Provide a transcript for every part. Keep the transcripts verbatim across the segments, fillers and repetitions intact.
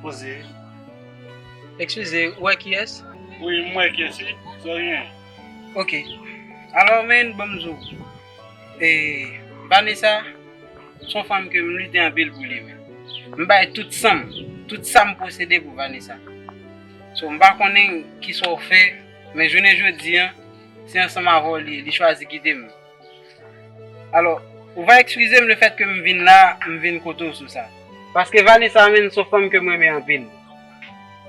Poze. Eskize, ou wè kiyès? Wi, m wè kiyès, wi. Sa w gen? Ok. Alò, men, ban m di w. E, Vanessa, se yon fanm ke m lite anpil pou li, men. M bay tout san m, tout sa m posede pou Vanessa. So, m pa konnen kisa w fè, men jounen jodi a, se ansanm avè w li ye, li chwazi kite m. Alò, ou va eskize m lefèt ke m vin la, m vin kote w sou sa. Paske Vanessa, menm, se yon fanm ke m renmen anpil.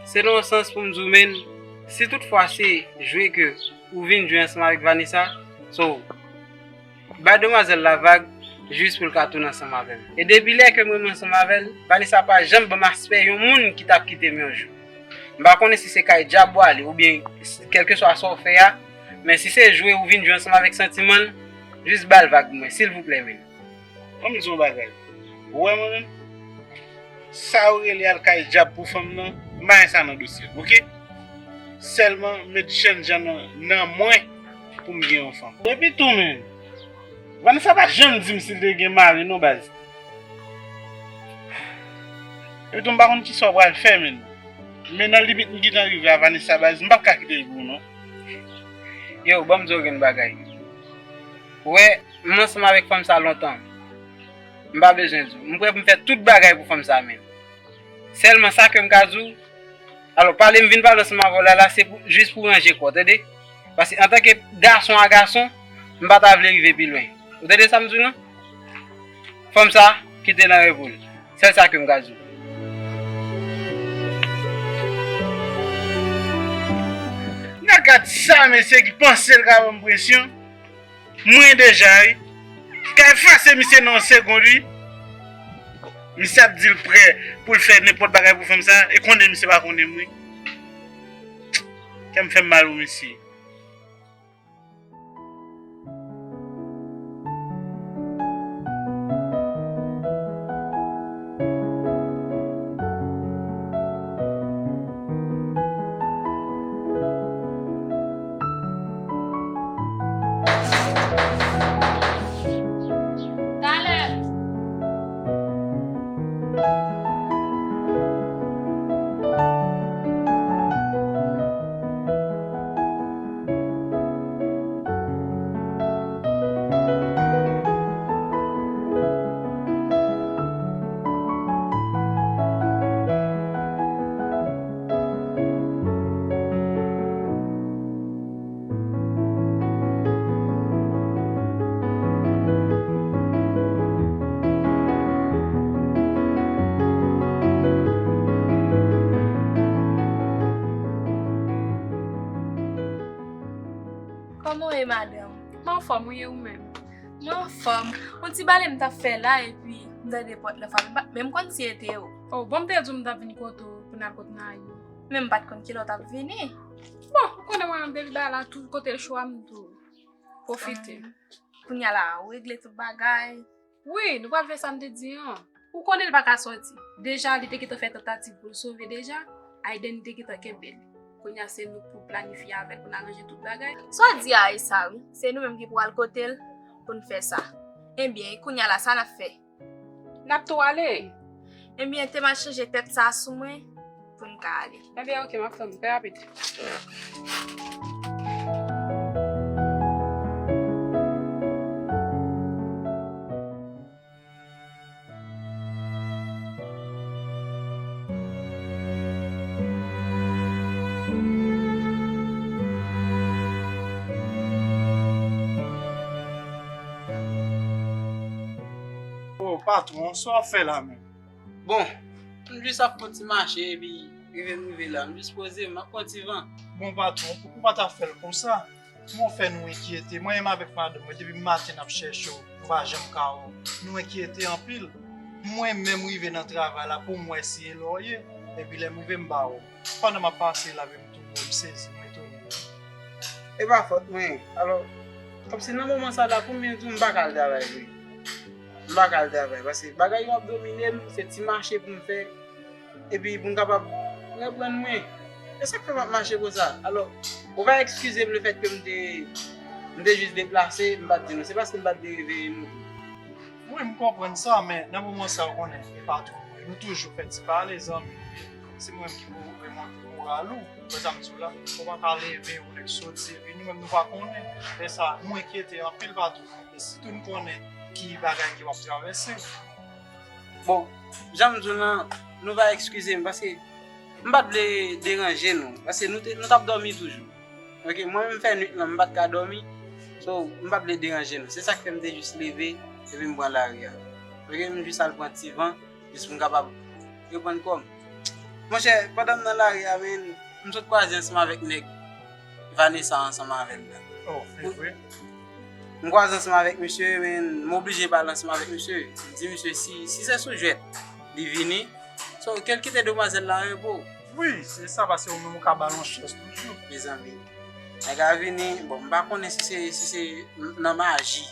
Se nan yon sans pou m di w, menm, si toutfwa se jwe ke ou vin jwe ansanm avèk Vanessa, so, bay demwazèl la vag, jis pou l ka tounen ansanm avè m. E depi lè ke m renmen ansanm avè l, Vanessa pa janm ban m aspè yon moun ki t ap kite m yon jou. M pa konnen si se kay dyab ou ale, oubyen kèlkeswa sa w fè a, men si se jwe ou vin jwe ansanm avèk santiman l, jis ba l vag pou mwen, silvouplè, men. Ban m di w yon bagay. Ou wè mwen menm? Sa yo rele al kay dyab pou fanm nan, m pa gen sa nan dosye m, oke? Sèlman met jènjan nan, nan mwen pou m gen yon fanm. Epi tou, men, Vanessa pa janm di m si l te gen mari, non, baz. Epi tou, m pa konn kisa w pral fè, men. Men nan limit m gentan rive a Vanessa, baz, m p ap ka kite l pou ou, non. Yo, ban m di w yon bagay. Ou wè, m ansanm avèk fanm sa lontan. M pa bezwen di w. M prè pou m fè tout bagay pou fanm sa menm. Sèlman sa ke m ka di w, alò, pale m vin pale ansanm avè w la, la, se pou, jis pou ranje kò w, tande? Paske antanke gason a gason, m pa ta vle rive pi lwen. Ou tande sa m di w lan? Fanm sa, kite l nan repo l. Sèl sa ke m ka di w. Nan kad sa, mesye ki panse l ka ban m presyon, mwen deja, wi. Ka efase misye nan yon segond, wi. Misye ap di l prè pou l fè nenpòt bagay pou fanm sa, e konnen misye pa konnen m, wi. Kè m fè m mal pou misye. Kòman w ye, madanm? Mwen anfòm, wi, e ou menm? Mwen anfòm. Yon ti bale m t ap fè la, epi m tande pòt lan frape. M pa menm konn si e te ou. Oh, bon, m te di w m t ap vin kote w pou n al kote Nayou. Men m pa t konn kilè w t ap vini. Bon, ou konnen mwen menm depi bagay la, tout kote l cho a, m tou pwofite. Kounye a la, ou regle tout bagay? Wi, nou pral fè sa m te di an. Ou konnen l pa ka sòti. Deja, li te gentan fè tantativ pou l sove deja. Aiden te gentan kenbe l. Kounye a, se nou k pou planifye avè l, pou n aranje tout bagay. Sa w di a, e sa, wi. Se nou menm ki pou al kote l pou n fè sa. Ebyen, e kounye a la, sa n ap fè? N ap tou ale. Ebyen, te m al chanje tèt sa a sou mwen pou n ka ale. Ebyen, oke, m ap tann. Fè rapid. Oh, patwon, sa w ap fè la menm? Bon, m jis ap fè yon ti mache, epi rive m rive la, m jis poze m, m ap pran ti van. Bon, patwon, pouki w pa ta fè l konsa? Kòman w fè nou enkyete? Mwen menm avèk madanm mwen, depi maten n ap chèche w, nou pa janm ka wè w. Nou enkyete anpil. Mwen menm rive nan travay la pou m wè si e la w ye, epi lè m rive m pa wè w. Pandan m ap pase la, epi m tou wè w, m sezi, m etone. E pa fòt mwen. Alò, kòmsi nan moman sa la, pou m byen di w, m pa ka al travay vre. M pa ka al travay, paske bagay yo ap domine m, se ti mache pou m fè, epi pou m kapab reprann mwen. E sa k fè m ap mache konsa. Alò, ou va eskize m lefèt ke m te, m te jis deplase, m pa t di nou. Se paske m pa t dwe reveye nou tou. Wi, m konprann sa, men nan moman sa, ou konnen, e patwon mwen, nou toujou fè ti pale, zanmi. Se mwen menm ki pou remonte moral ou. Wè sa m di w la, ou pa ka leve, yon nèg soti, epi nou menm nou pa konnen. Lè sa, nou enkyete anpil patwon. E sitou n konnen ki bagay ke w ap travèse. Bon, jan m di w lan, nou va eskize m, paske m pa t vle deranje nou, paske nou te, nou t ap dòmi toujou. Ok, mwen menm fè nwit lan, m pa t ka dòmi. So, m pa t vle deranje nou. Se sa k fè m te jis leve, epi m pran lari a. Ok, m jis al pran ti van, jis pou m kapab reprann kò m. Monchè, pandan m nan lari a, men, m sot kwaze ansanm avèk nèg Vanessa ansanm avè l la. Oh, se vre? M kwaze ansanm avèk misye, men, m oblije pale ansanm avèk misye. M di misye si, si se sou jwèt, li vini. So, ke l kite demwazèl la an repo. Wi, se sa, paske ou menm ou ka ba l yon chans toujou. Mezanmi, nèg la vini, bon, m pa konnen si se, si se nan maji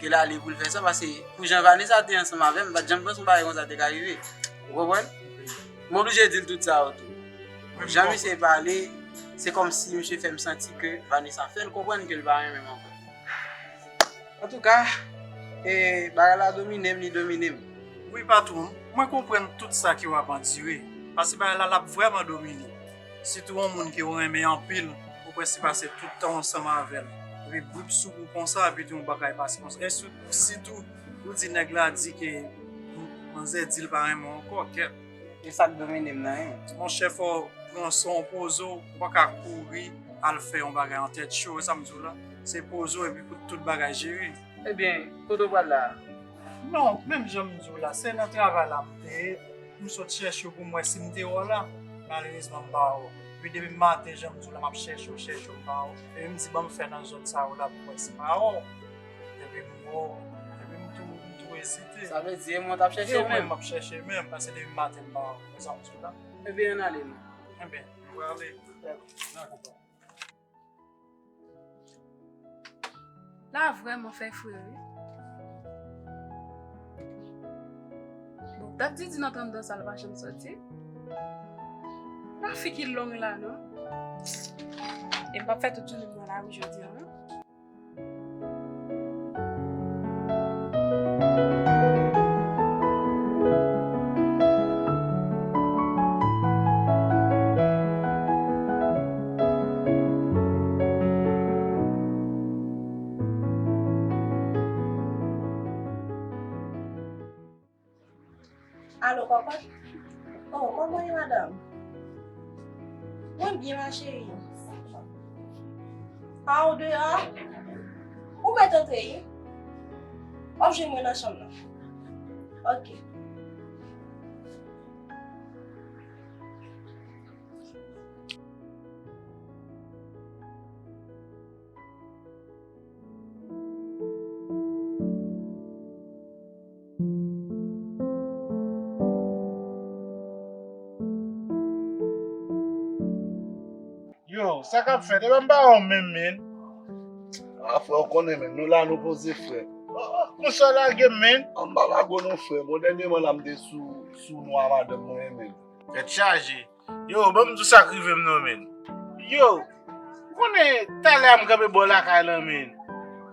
ke l ale pou l fè sa, paske pou jan Vanessa te ansanm avè m, m pa t janm panse yon bagay konsa te ka rive. Ou konprann? M oblije di l tout sa yo tou. Wi, m konprann. Jan misye pale, se kòmsi misye fè m santi ke Vanessa fè l konprann ke l pa renmen m ankò. Antouka, e, bagay la domine m, li domine m. Wi, patwon, mwen konprann tout sa ke w ap andire. Paske bagay la, l ap vrèman domine w. Sitou yon moun ke w renmen anpil, ou prèske pase tout tan w ansanm avè l. Epi brips sou kou konsa, epi tou yon bagay pase konsa. E sou, sitou, ou di nèg la di ke manzè di l pa renmen w ankò, kèt. E sa k domine m nan, wi. Monchè, fò w pran san w, poze w, ou pa ka kouri al fè yon bagay an tèt cho, wè sa m di w la. Se poze w epi pou tout bagay jere. Ebyen, kote w pral la a? Non, menm jan m di w la, se nan travay la m te ye. M sot chèche w pou m wè si m te wè w la. Malerezman, m pa wè w. Epi depi maten, jan m di w la, m ap chèche w, chèche w, m pa wè w. Epi m di, ban m fè nan zòn sa yo la pou m wè si m pa wè w. Epi m wè w. Epi m tou, m tou ezite. Sa vle di, e mwen t ap chèche menm? E mwen m ap chèche menm, paske depi maten, m pa wè w. Wè sa m di w la? Ebyen, ann ale non. Ebyen, nou prale. Dakò. La vrèman fè fre, wi. Bon, dat Didine antre anndan sa, l pa janm soti. Lafi ki long la, non? E m p ap fè tout jounen m nan lari jodi a, non? Alo, kòkòt? Oh, kòman w ye, madanm? Mwen byen, ma cheri. A, ou deyò a? Ou mèt antre, wi. W ap jwenn mwen nan chanm nan. Ok. Yo, sa k ap fèt? Epa m pa wè w menm, men. A, frè, w konnen, men. Nou la, nou poze, frè. Oh, oh, konsa w lage m, men. An, m pa lage w non, frè. Bon, dènyèman la, m te sou, sou nou a madanm mwen, men. Tèt chaje. Yo, ban m di w sa k rive m non, men. Yo, ou konnen talè a m kanpe bò lakay lan, men.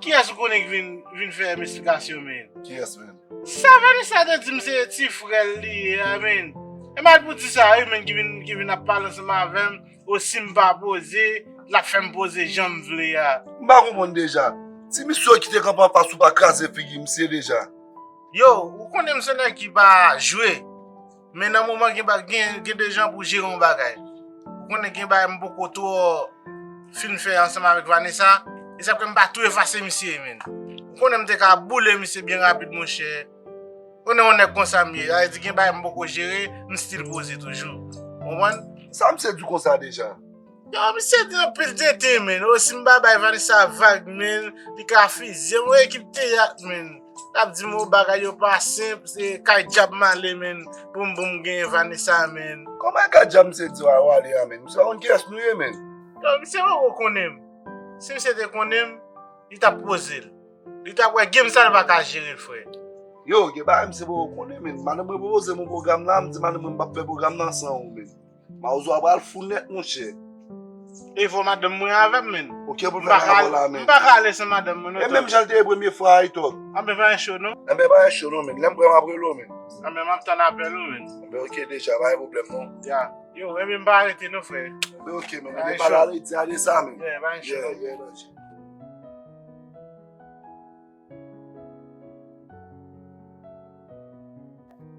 Kiyès ou konnen ki vin, vin fè m esplikasyon, men? Kiyès, men? Sa Vanessa te di m se ti frè l li ye a, men. E mal pou di sa, wi, men, ki vin, ki vin ap pale ansanm avè m, o si m pa poze, l ap fè m poze jan m vle a. M pa konprann deja. Ti misye ki te kanpe anfas ou pa kraze figi misye deja. Yo, ou konnen m se nèg ki pa jwe. Men nan moman gen ba-, gen, gen de jan pou jere yon bagay. Ou konnen gen bagay m poko twò fin fè ansanm avèk Vanessa, e sa k fè m pa tou efase misye, men. Ou konnen m te ka boule misye byen rapid, monchè. Ou konnen yon nèg konsa m ye, sa vle di gen bagay m poko jere, m still poze toujou. Ou konprann? Sa misye di w konsa deja? Yo, misye di anpil tenten, men. O, si m pa bay Vanessa vag, men, li ka fizye m. Yon ekip teyat, men. L ap di m, o, bagay yo pa senp, se kay dyab m ale, men, pou m, pou m genyen Vanessa, men. Kòman e kay dyab misye di w ale a, men? Misye pa konn kiyès nou ye, men. Yo, misye poko konnen m. Si misye te konnen m, li t ap poze l. Li t ap wè game sa, l pa ka jere l, frè. Yo, gen bagay misye poko konnen, men. Madanm mwen pwopoze m yon pwogram la, m di madanm mwen m p ap fè pwogram nan san ou, men. Mawozo a pral fou nèt, monchè. E fò madanm mwen avè m, men. Ok, pou l fè rapò la, men. M pa ka ale san madanm mwen, non. E menm jan l te ye premye fwa a, Itok. Anben, pa gen cho, non. Anben, pa gen cho, non, men. Lè m prè, m ap rele w, men. Anben, m ap tann apèl ou, men. Anben, ok, deja, pa gen pwoblèm, non. Ya. Yo, ebyen m pa rete non, frè. Ebyen, ok, men, ebyen, pale a Lady a de sa, men. Yeah, pa gen chans. Yeah, yeah, Lady.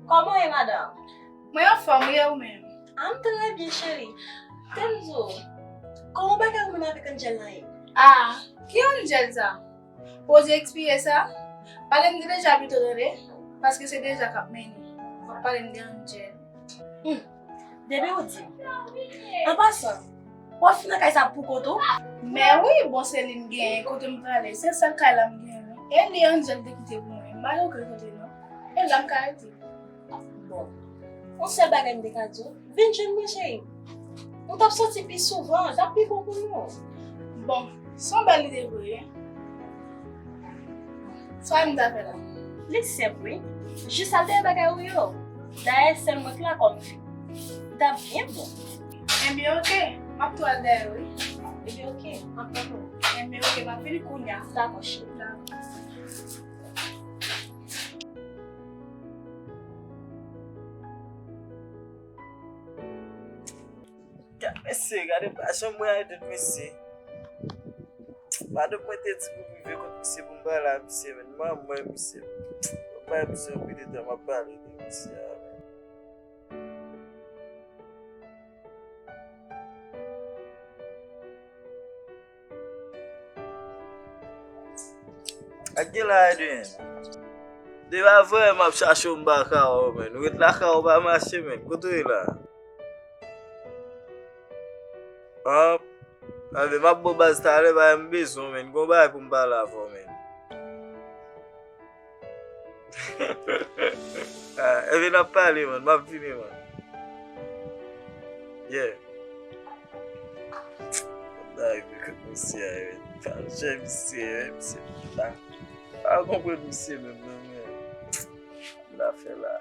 Kòman w ye, madanm? Mwen anfòm wi, e ou menm? Ah, m trè byen, cheri. Tande m di w, kòman bagay ou menm avèk Angel lan ye? Ah, ki Angel sa? Poze ekspire sa? Pale m de Deja pito tande, paske se Deja k ap mennen. W ap pale m de Angel. Hmm. Depi ou di m. An pasan, w ap fin nan kay sa pou kont ou? Men wi, bon, se li m genyen, kote m prale, se sèl kay la m genyen wi. E li Angel te kite pou mwen, m pa regre kote non. E la m ka rete. Bon, yon sèl bagay m te ka di w, vin jwenn mwen, cheri. Nou t ap soti pi souvan, t ap pi bon pou nou. Bon, se yon bèl ide vre wi. Sa m ta fè la? Li senp wi. Jis al dèyè bagay ou yo. Dayè, sèl mwen k la kòm fi. Li t ap byen bon. Ebyen, ok. M ap tou al dèyè wi. Ebyen, ok. M ap tann ou. Ebyen, ok. M ap vini kounye a. Dakò, cheri. Dakò. Mesye, gade pa jan mwen Aiden, mesye. Madanm mwen te di pou m rive kot misye pou m pale a misye, men manman misye. Mwen bay misye anpil de tan m ap pale de misye a, men. Ak gen la, Aiden. Depi avanyè m ap chache w, m pa ka wè w, men. Ou ret lakay ou pa mache, men. Kote w ye la? An, anben, m ap ba w baz talè, bagay m bezwen w, men. Gon bagay pou m pale avè w, men. Ah, ebyen, n ap pale, man. M ap vini, man. Yeah. Ay, men, kote misye a, men. Talè misye, men, misye pa, pa konprann misye menm, non, men. Sa m ta fè la?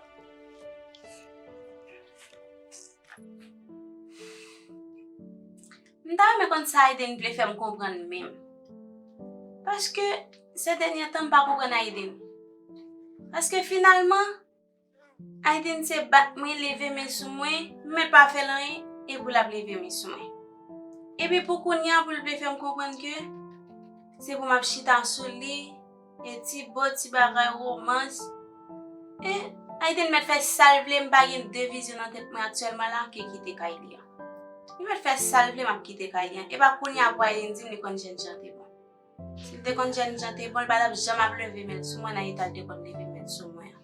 M ta renmen konn sa Aiden vle fè m konprann menm. Paske, sè dènye tan, m pa konprann Aiden. Paske, finalman, Aiden se bat mwen, leve men sou mwen, mwen pa fè l anyen, epi l ap leve men sou mwen. Epi pou kounye a, pou l vle fè m konprann ke se pou m ap chita sou li, e ti bo, ti bagay, womans. E Aiden mèt fè sa l vle, m pa gen de vizyon nan tèt mwen aktyèlman la ke kite kay li an. Li mèt fè sa l vle, m ap kite kay li an. E pa kounye a pou Aiden di m li konn jènjan te bon. Si l te konn jènjan te bon, l pa t ap janm ap leve men l sou mwen nan eta l te konn leve men l sou mwen an.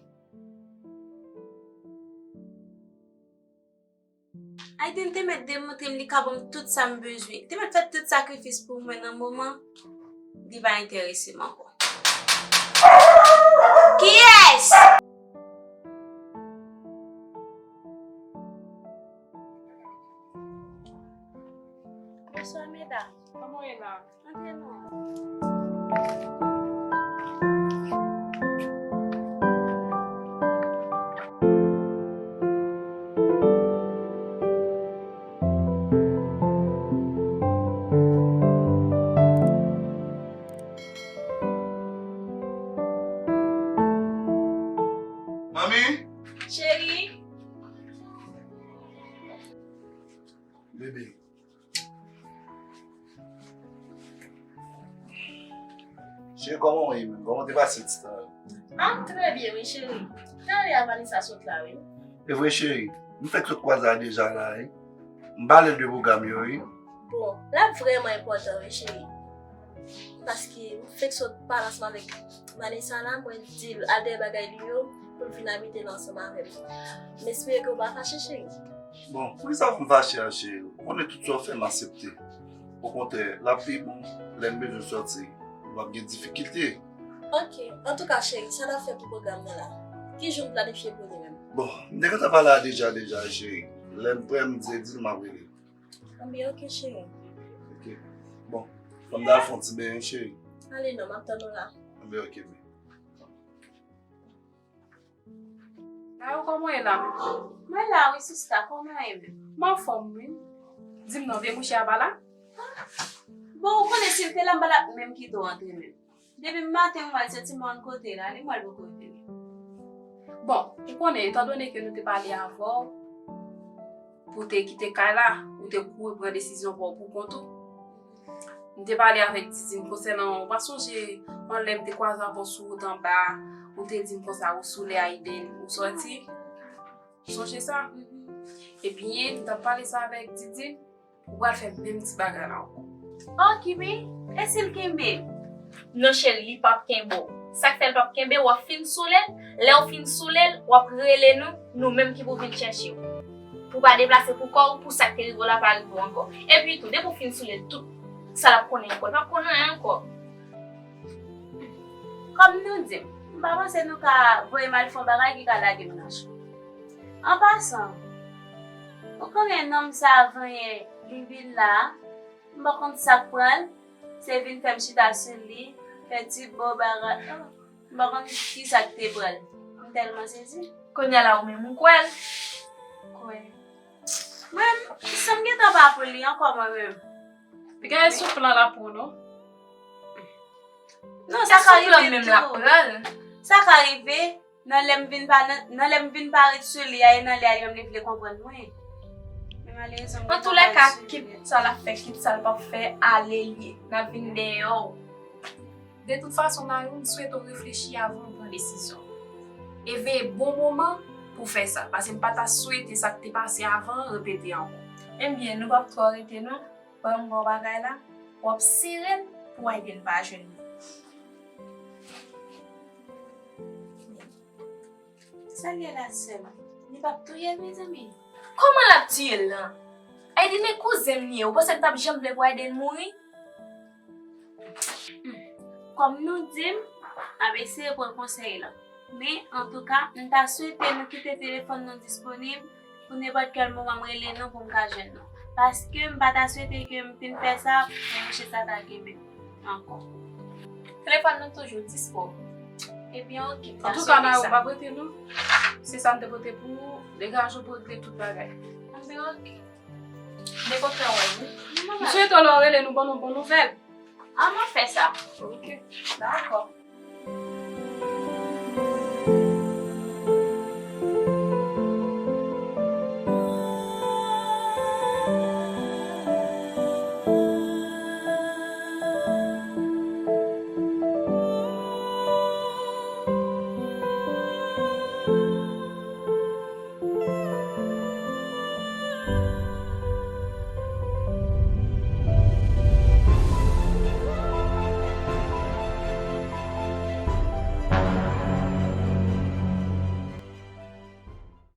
Aiden te mèt demontre m li ka ban m tout sa m bezwen. Li te mèt fè tout sakrifis pou mwen nan moman li pa enterese m ankò. Kiyès? Bonswa, medam. Kòman w ye la? Antre non. Manmi? Cheri? Bebe. Cheri, kòman w ye menm? Kòman w te pase ti tan yo? Ah, m trè byen, wi, cheri. Talè a Vanessa sot la, wi. E vre, cheri. M fèk sot kwaze a Deja la, wi. M pale l de pwogram yo, wi. Bon, l ap vrèman enpòtan, wi, cheri. Paske m fèk sot pale ansanm avèk Vanessa la, mwen di l al dèyè bagay li yo pou l vin abite la ansanm avè m. M espere ke w pa fache, cheri. Bon, poukisa pou m fache a, cheri? Ou konnen tout sa w fè, m aksepte. Okontrè, l ap pi bon lè m bezwen sòti. Nou p ap gen difikilte. Ok, antouka, cheri, sa n ap fè pou pwogram nan la? Ki jou n planifye pou li menm? Bon, m te gentan pale a Deja, Deja, cheri. Lè m prè, m di, di l m ap rele. Anben, ok, cheri. Ok. Bon, fò m ta al fè yon ti benyen, cheri. Ale non, m ap tann ou la. Anben, ok, men. Ayo, kòman w ye la? Mwen la wi, sista, kòman w ye menm? M anfòm wi. Di m non, vye mouche a pa la? Bon, ou konnen si l te la, m pa t ap menm kite w antre menm. Depi maten m wè l soti mòn kote la, li m wè l poko vini. Bon, ou konnen, etandone ke nou te pale avè w, pou w te kite kay la, ou te kouri pran desizyon pa w pou kont ou. M te pale avèk Didine konsènan w. Ou pa sonje yon lè m te kwaze avè w sou wout anba a, ou te di m konsa ou saoule Ayden, ou sòti? Ou sonje sa? Ebyen, m t ap pale sa avèk Didine, ou pral fè menm ti bagay la ankò. Okipe, e si l kenbe m? Non, cheri, li p ap kenbe w. Sa k fè l p ap kenbe w, w ap fin saoule l. Lè w fin saoule l, w ap rele nou, nou menm ki pou vin chèche w. Pou w pa deplase pou kò w, pou sa k te rive w la pa rive w ankò. Epi tou, depi w fin saoule l, tout sa l ap konnen ankò, l p ap konn anyen ankò. Kòm nou di m, m pa panse nou ka voye m al fè yon bagay ki ka lage m nan cho. An pasan, ou konnen nonm sa vanyan li vin la a, m pa konn sa k pran l, se vin fè m chita sou li, fè ti bo bagay. Oh, m pa konn ki sa k te pran l. M tèlman sezi. Kounye a la ou menm ou kwè l. Kwè. Mwen, san m gentan pa pou li ankò mwen menm. Piga e sou plan la pou nou. Non, sa ka rive tou. Sa ka rive. Nan lè m vin pa, nan, nan lè m vin parèt sou li a, e nan lè a li menm li vle konprann mwen. Men malerezman, m gentan parèt sou li. Antoulèka, kit sa l ap fè, kit sa l p ap fè, ale l ye. N ap vin dèyè w. De tout fason, Nayou, m swete w reflechi avan w pran desizyon. E veye bon moman pou w fè sa, paske m pa ta swete sa k te pase avan an repete ankò. Ebyen, nou p ap twò rete non. Ban m bon bagay la, w ap sere l pou Ayden pa jwenn li. Sa l ye la, sè m? Li p ap touye l, mezanmi? Kòman l ap tiye l lan? Ayden e kouzen m li ye, ou panse m t ap janm vle pou Ayden mouri? Kòm nou di m, m ap eseye pran konsèy lan. Men, antouka, m ta swete nou kite telefòn nou disponib pou nenpòt kèl moman m rele nou pou m ka jwenn nou. Paske m pa ta swete ke m fin fè sa, pou mouche sa ta kenbe m ankò. Telefòn nou toujou dispo. Ebyen, oke, m ta swete sa. Antouka, Nayou, m ap rete non. Se sa m te pote pou ou, degaje w pou w regle tout bagay. Ebyen, oke. Depi w fè wè, wi. M swete w lè w rele nou ban nou bon nouvèl. An, m ap fè sa. Oke, dakò.